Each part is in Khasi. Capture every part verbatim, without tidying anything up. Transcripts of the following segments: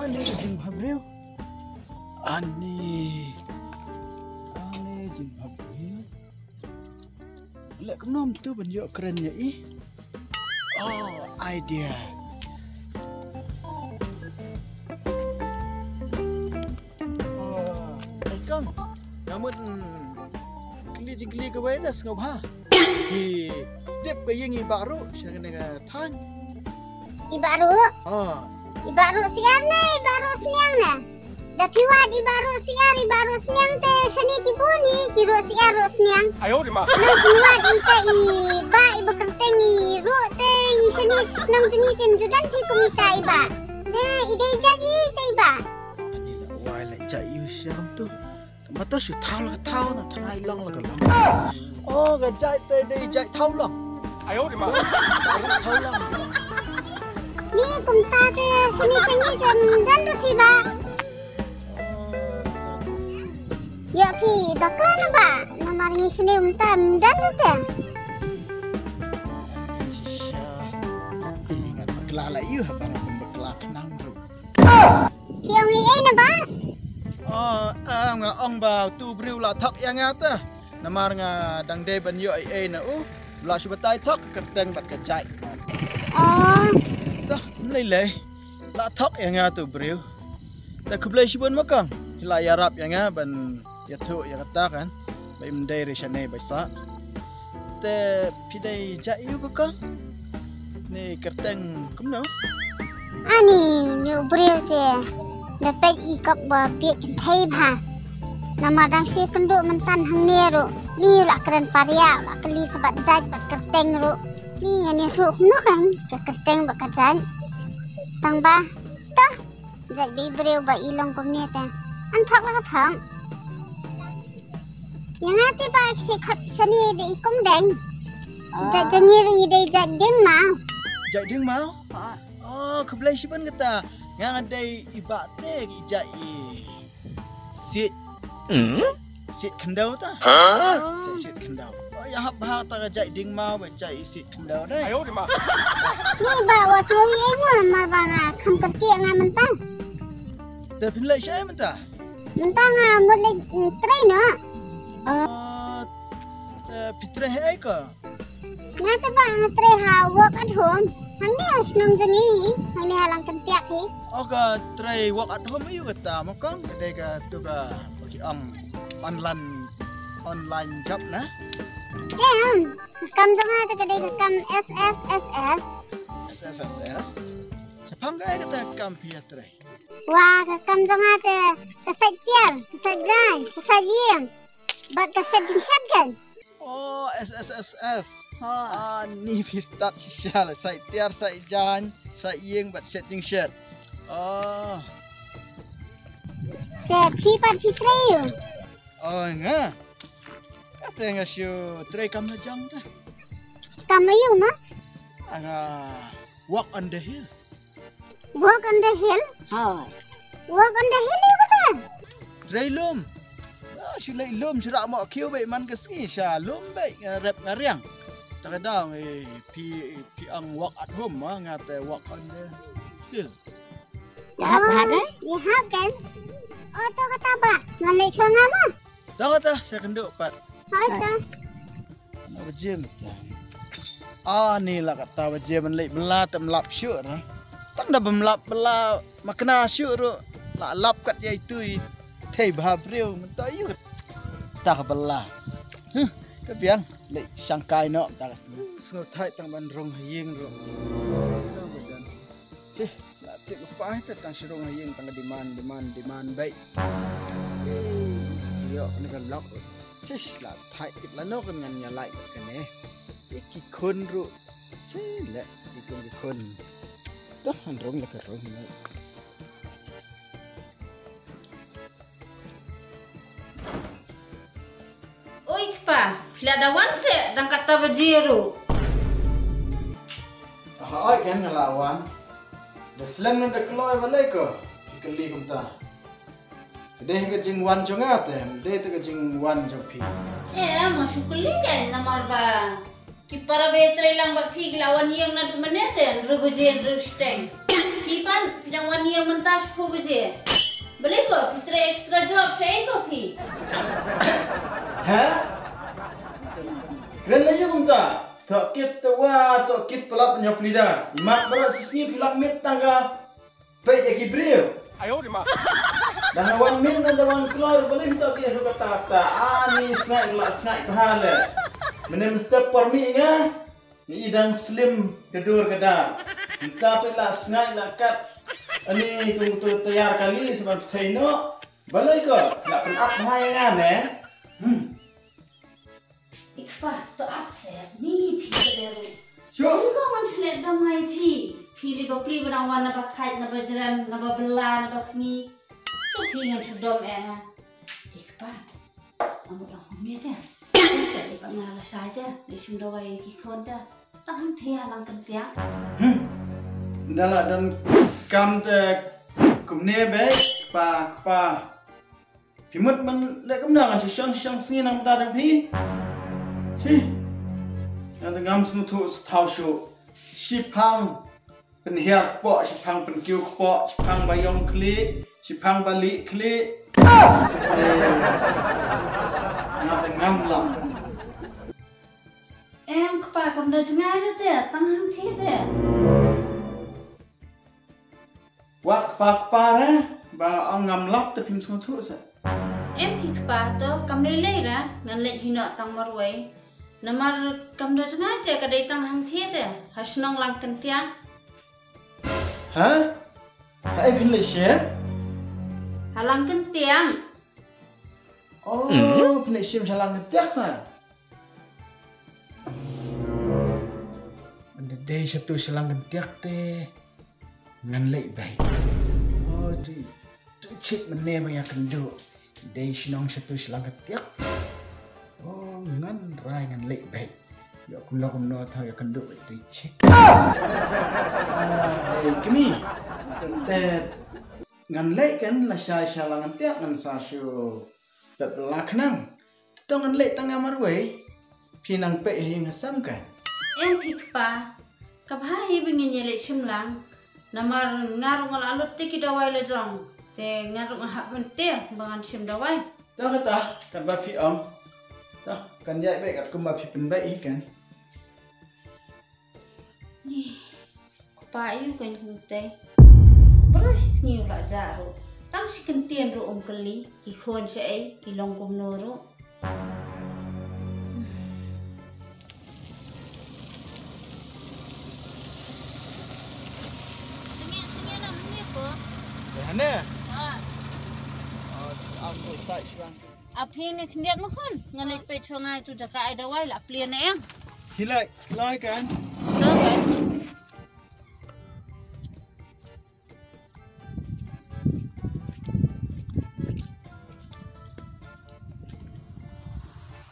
Ani jingbhabriew. Ani. Ani jingbhabriew. Leh kumno mynta ban ïoh kren ïa i. Oh, idea. Oh, ai kong. Nga mut kylli jingkylli kawei te sngewbha. Hi dep ka ïing i Bah Ruh sha kane ka thaiñ. I Bah Ruh? Oh. I Bah Ruh Syiar ne, i Bah Ruh Sniang ne? Da phi wad i Bah Ruh Syiar, i Bah Ruh Sniang te shane ki bun hi, ki ruh syiar ruh sniang. Ayo di ma. Nang phi wad ita i Bah iba kyrteng i Ruh te i shane shnong jong ngi te ym ju don phi kum ita i Bah. Ne, i dei jait ita i Bah. Ani la wai la jait ïa u sha kumto. Mata shu thaw la ka thaw, na tharai long la ka long. Oh, ka jait te dei jait thaw long. Ayo di ma. Thaw long. Ni kumta te shane shane te ym don ruh phi Bah. Ïa phi bakla na Bah, namar ngi shane kumta ym don ruh te. Shisha. Ngat bakla la ïa haba nga bakla khnang ruh. Phi ong ei ei na Bah? Oh, em, nga ong ba utu u briew la thok ïa nga te. Namar nga dang dei ban ïoh ei ei na u. La shu batai thok ka kyrteng bad ka jait. Oh. Te ym lei lei. La thok ïa nga utu u briew. Te khublei shibun ma kong. Phi la ïarap ïa nga ban ïathuh ïa kata kan. Ba im dei re shane ba sah. Te phi dei jait ïa u ba kong? Ne kyrteng kumno? Ani, une u briew te da peit i kop ba bieit kynthei bha. Namar dang shu kynduh mynta hangne ruh. Ni u la kren paria, u la kylli sa bad jait bad kyrteng ruh. Ni ngan ïa shu kumno kan ka kyrteng bad ka jait. Tang ba, to. Jait ba i briew ba i long kumne te. An thok la ka thok. Ïa nga te ba ki khot shane dei i Kong Deng. Jait jong ngi ruh ngi dei jait Dieng Maw. Jait Dieng Maw? Oh, khublei shibun kata. Nga nga dei i Bah te i jait i Siej. Siej Khyndew ta. Jait Siej Khyndew. Oh, ïa hap bha ta ka jait Dieng Maw ba jait i Siej Khyndew dei. Ni ba wa sngewthuh ei mo mar ba nga kham kyrkieh nga mynta. Te phin leit shaei mynta? Mynta nga mut leit, mm, trei noh. Ah, te phi trei haei ko? Nga te ba nga trei ha work at home. Hangne ha shnong jong ngi hi, hangne ha Langkyntiak hi. O ka trei work at home aïu kata ma kong, ka dei katu ka, ki ong online, online job na? Em, ka kam jong nga te ka dei ka kam S S S S. S S S S? Shaphang kaei kata ka kam phi ïa trei? Wa, ka kam jong nga te ka sait tiar, ka sait jaiñ, ka sait ïing, bad ka shet jingshet kan. Oh, S S S S. Ani phi start shisha la, sait tiar, sait jaiñ, sait ïing bad shet jingshet. Oh. Te phi pat phi trei aïu? Oh, nga. Kata nga shu trei kam la jong ta. Kam aïu ma? Nga work on the hill. Work on the hill? Hooid. Work on the hill ïa kata? Trei lum. Ah, shu leit lum, shu rah mohkhiew beit man ka sngi, sha lum beit, nga rep nga riang. Ta ka daw, eh, phi, phi ong work at home, ah, nga te work on the hill. Ïa hap, hap, eh? Ïa hap kan? Oh, to kata ba, ngan leit shuwa nga mo. To kata, sa kynduh pat. Hooid to. Kata ba jia mynta. Ani la kata ba jia ban leit bylla te ym lap shuh na. Tang da bym lap bylla makna shuh ruh la lap kat ïa itu i thei bha briew mynta ïa kata ka bylla. Huh, ka biang leit shangkai noh mynta ka sngi. Sngewthait tang ban rung ha ïing ruh. Shi, la tip ba pah te tang shu rung ha ïing tang ka demand, demand, demand beit. Eh, ïoh kane ka lok. Shish, la thait tip lano kan ngan ïa lait kane. Ïa ki khun ruh. Shi leh ki khun ki khun. Toh, han rung la ka rung ne. Oi kpa, phi la da wan se dang kata baje ruh. Ah, oi ken nga la wan. Da slem na da kloi ba lei ko. Phi kylli kumta. Ka dei ka jingwan jong nga te, dei te ka jingwan jong phi. Eh, ma shu kylli ken namar ba ki para ba trei lang bad phi ki la wan ïeng naduh mynne te, hynriew baje hynriew shiteng. Phi pat Phi dang wan ïa mynta shiphew baje. Balei ko phi trei extra job shaei ko phi? Ha? Kren la ïa kumta. Tohkit te wa, tohkit palat ñiaw pli da. Imat baroh shisngi phi lap miet tang ka peit ïa ki briew. Dang da wan miet na da wan kloi balei phi tohkit ïa ka ta ta. Ani sngaid la sngaid bha le. Mynne mynstep por mih nga. Ngi i dang slim ka dur ka dar. Mynta phi la sngaid la kat. Ani kum tu tayar kali sa ban pynthei noh. Balei ko la pynap bha ïa nga ne. Hmm. I kpa to ap se ni phi ka deru. Sure. Ni ko ngan shu leh dom ngai phi. Phi li ba pli ba dang wan na ba khait na ba jrem na ba bela na ba sngi. To phi ngan shu dom eh nga. I kpa. Amut ong kumne te. Ese di pa nga la shai te. Di shim dawai ki khon te. Tang hangthie lang kan tiang. Hmm. Da la don kam te kumne be pa pa. Phi mut man le kumna ngan shong shong sngi nang ta dang phi. Shi. Ngan ngam sngewthuh thaw shu. Shi phang. Pynhiar kpoh, shiphang pynkiew kpoh, shiphang ba ïong khlieh, shiphang ba lieh khlieh. Eh, nga te ngam lap. Em kpa kam da jngai da te, tang hangthie te. Wat kpa kpa re, ba ong ngam lap te phim sngewthuh sa. Em hi kpa to, kam lei lei re, ngan leit hi noh tang marwei. Namar kam da jngai te ka dei tang hangthie te, ha shnong Langkyntiang. Ha? Ha ei phin leit sha? Ha Langkyntiang. Oh, phin leit sha Langkyntiang sa. Mynta dei shatu sha Langkyntiang te ngan leit bei. Oh, tu tu chit mynne ba ïa kynduh. Dei shnong shatu sha Langkyntiang. Oh, ngan rai ngan leit bei. Ïoh kumno kumno thaw ïa kynduh ïa tu chik. Ai kmie. Te ngan leit kan la shai sha Langkyntiang ngan sa shu dap la khnang. To ngan leit tang nga marwei. Phi nang peit hi nga sam kan. Em phi kpa. Ka bha hi ba ngin ïa leit shim lang. Namar nga ruh nga la lut te ki dawai la jong. Te nga ruh nga hap ban te ba ngan shim dawai. To kata, katba phi ong. To, kan ïaid beit katkum ba phi pynbeit hi kan. Ni, kpa ïu kan kumtei. Baroh shi sngi u la jah ruh. Tang shi kyntien ruh um kylli, ki khun shaei, ki long kumno ruh. Sngewbha, sngewbha na mynne ko. Ïa hane? Ha. Oh, am ko sai shwang. Aphi ne khyndiat ma khun, ngan leit peit shuwa ngai tu jaka ai dawai la plie ne em. Hilai, lai kan. Lai kan.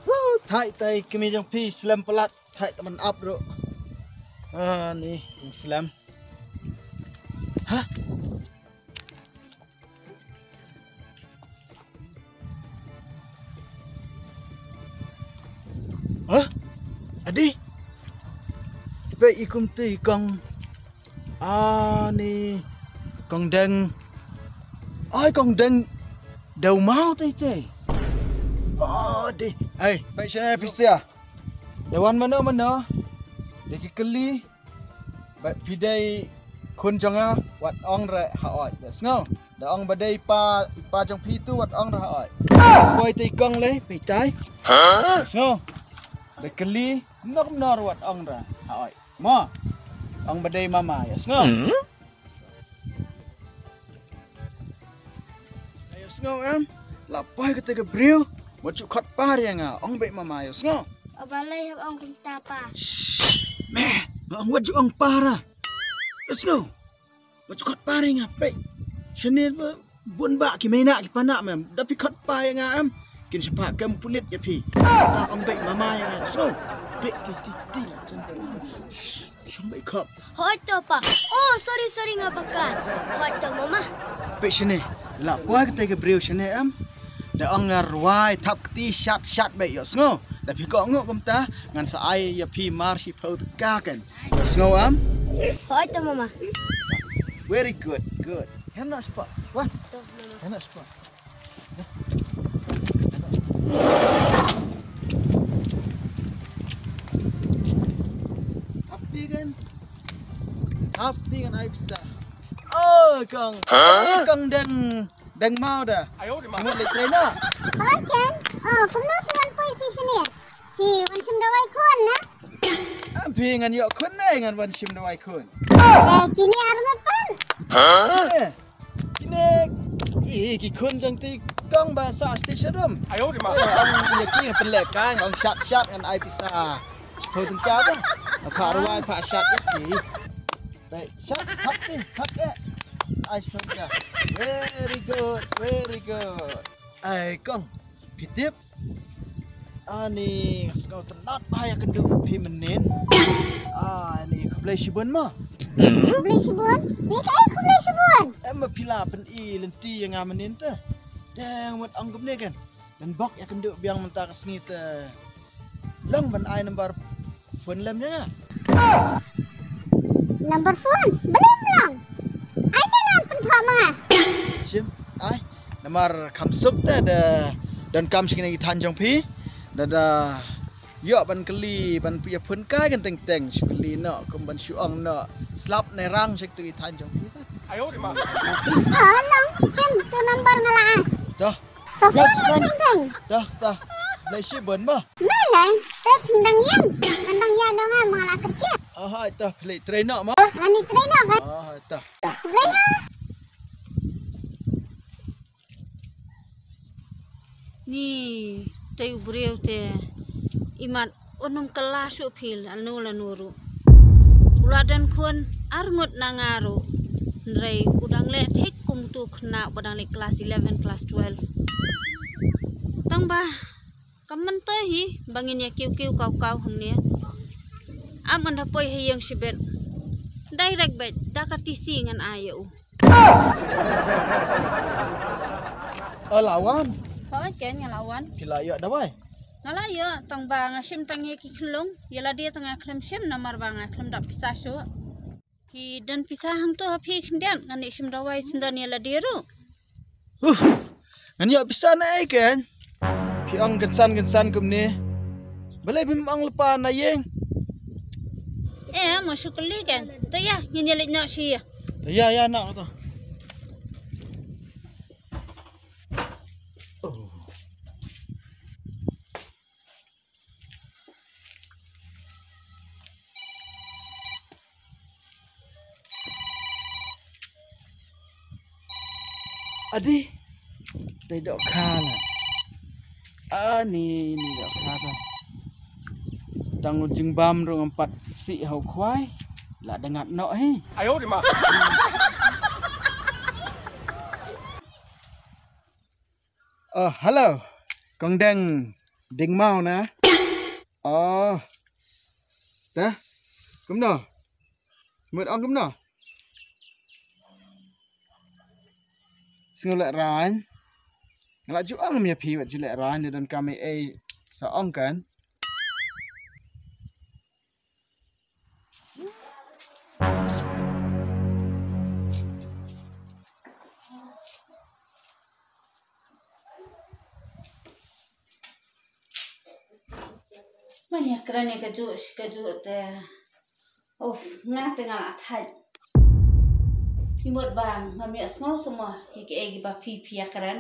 Woo, thait tai kmie jong phi slem palat, thait ta ban ap ruh. Ah, ni, slem. Ha? Hah? Adi? Peit i kumtu i kong. Ah, ni. Kong Deng. Ai, Kong Deng. Dau mau tei tei. Oh, di. Ai, peit shane phi sia. Da wan mano mano. Da ki kylli. Ba phi dei khun jong nga wat ong re ha oi. Ïa sngew. Da ong ba dei pa, i pa jong phi tu wat ong re ha oi. Poi te i kong lei, phi tai. Ïa sngew. Da kylli, kumno kumno ruh wat ong re ha oi. Mo. Ong ba dei mama, ïa sngew. Ïa sngew em. La poi kata ka briew. Wat ju khot pa ïa nga. Ong beit mama, ïa sngew. Aba lei hap ong kumta pa. Shh, meh, nga ong wat ju ong pa ra. Let's go. Wat ju khot pa ïa nga peit. Shane ba bun ba ki mei na ki pa na mem. Da phi khot pa ïa nga em. Kin shapa kem pulit ïa phi. Ta ong beit mama ïa nga. Let's go. Beit ti ti ti la chen. Shong beit khop. Hoi to pa. Oh, sorry, sorry nga bakla. Hoi to mama. Peit shane. La poi kata ka briew shane em. Da ong nga rwai thap kti shat shat beit ïa sngew. Da phi kohnguh kumta ngan sa ai ïa phi mar shiphew tyngka kan. Ïa sngew em. Hoi to mama. Very good, good. Hynda spah. Wan. Hynda spah. Hap ti kan? Hap ti kan ai pisa. Oh, kong. Huh? Kong deng, deng mau da. Ayo, di mana? Mut lek trainer. Awas kan? Oh, kumno tu kan poi tu sini. Phi wan shim dawai khun na? Am phi ngan ïoh khun ne ngan wan shim dawai khun. Eh, kine ar ngut pan. Hah? Eh, kine, eh, ki khun jong ti kong ba sa sti sharum. Ayo di ma. Ong ïa ki pynleh kai ong shat shat ngan ai pisa. Shiphew tyngka ba. Pha rwai pha shat ïa ki. Dai shat hap ti hap eh. Ai shiphew tyngka. Very good, very good. Ai kong. Phi tip Ani, nga sngewtynnat bha ïa ka dum phi mynnin. Ani, khublei shibun mo. Khublei shibun? Ni kaei khublei shibun? Em ma phi la pyni lynti ïa nga mynnin te. Te nga mut ong kumne kan. Ngan bok ïa ka dum biang mynta ka sngi te. Long ban ai number phone lem ïa nga. Number phone? Balei ym long? Ai te ngan pynthoh ma nga. Shim, ai. Namar kham suk te da donkam sha kine ki thaiñ jong phi. Da da ïoh ban kylli ban phi ïa phone kai kan teng teng shu kylli noh kum ban shu ong noh slap ne rang sha kitu ki thaiñ jong phi te. Ayo di ma. Oh, long. Shim, tu number nga la ai. Toh. Sa phone kan teng teng. Toh, toh. Blei shibun mo. Malai, te phin dang ïeng. Ngan dang ïa dang nga ma nga la kyrkieh. Oh, hai toh, phi leit trei noh mo. Oh, ani trei noh kan. Oh, hai toh. Blei ha. Ni, te u briew te. Imat un ym kylla shuh phi lano lano ruh. U la don khun ar ngut na nga ruh. Hynrei u dang leh thik kum utu u khynnah ba dang leh class eleven, class twelve. Tang ba Kam myntoi hi ba ngin ïa kiew kiew kaw kaw hangne. Am ngan da poi ha ïing shibit. Direct beit da ka T C ngan ai ïa u. O Lawan. Hooid Ken, nga Lawan. Phi la ïoh dawai? Nga la ïoh, tang ba nga shim tang ïa ki khyllung. Ïa lade tang nga khlem shim namar ba nga khlem dap pisa shuh. Ki don pisa hangto ha phi khyndiat, ngan ïa shim dawai shen don ïa lade ruh. Uf, ngan ïoh pisa na ei Ken? Phi ong kynsan kynsan kumne. Balei phim ong lypa na ïing? Eh, mo shu kylli Ken. To ïa, ngin ïa leit noh sha ïing. To ïa, ïa noh to. Oh. Adi. Dei dohkha la. Ani, ni dohkha la. Tang u jingbam ruh ngam pat sih ha u khwai. La da ngat noh hi. Ayo di ma. Oh, hello. Kong Deng, Deng Mawna. Oh. Te. Kumno? Mut ong kumno? Sngew lehraiñ. Nga la ju ong ïa phi wat ju lehraiñ, donkam ei ei sa ong Ken. Manya kren ïa kajuh shi kajuh te. Uf, nga te nga la thait. Phi mut ba ngam ïohsngew shuh mo ïa kiei kiba phi phi ïa kren.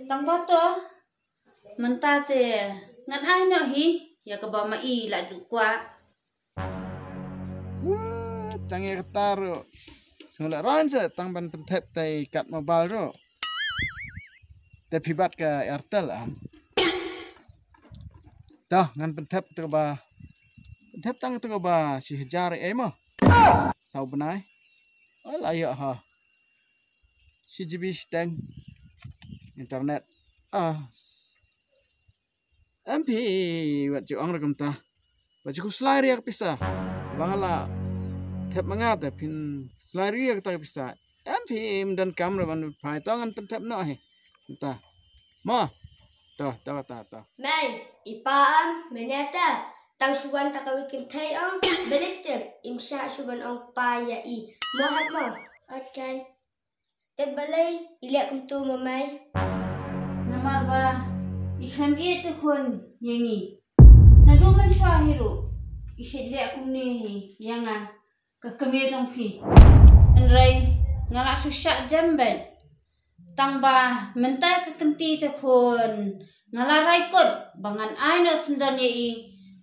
Tang ba to mynta te ngan ai noh hi ïa kaba ma i la ju kwah. Wah, tang ïa kata ruh. Sngew lehraiñ se tang ban pynthep te kat mobile ruh. Te phi bat ka Airtel am. Toh ngan pynthep te kaba pynthep tang te kaba shi hajar ei mo. Saw bnai. Oi la ïoh ha. Shi G B shiteng internet. Ah. Em phi wat ju ong ruh kumta. Wat ju khuslai ria ka pisa. Ba nga la thep ma nga te phin slai ria kata ka pisa. Em phi im donkam ruh ban phai to ngan pynthep noh hi. Kumta. Mo. To, to, to, to. Mei, i pa am mynta. Tang shu wan ta ka wi kynthei ong, balei tip, im shah shu ban ong pa ïa i. Mo hap mo. Ot kan. Te balei i leh kumtu mo mei? Namar ba i khlem ïeit te khun ïa ngi. Naduh mynshuwa hi ruh i shait leh kumne hi ïa nga, ka kmie jong phi. Hynrei nga la shu shah jem bad tang ba mynta ka kynti te khun nga la rai kut ba ngan ai noh syndon ïa i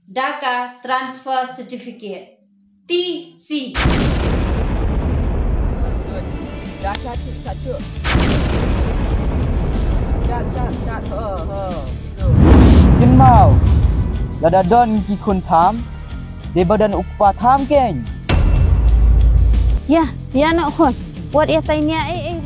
da ka transfer certificate. T C. Kynmaw, lada don ki khun tham, dei ba don u kpa tham keiñ. Ïa, ïa noh khun. Wat ïa tai nia ei ei.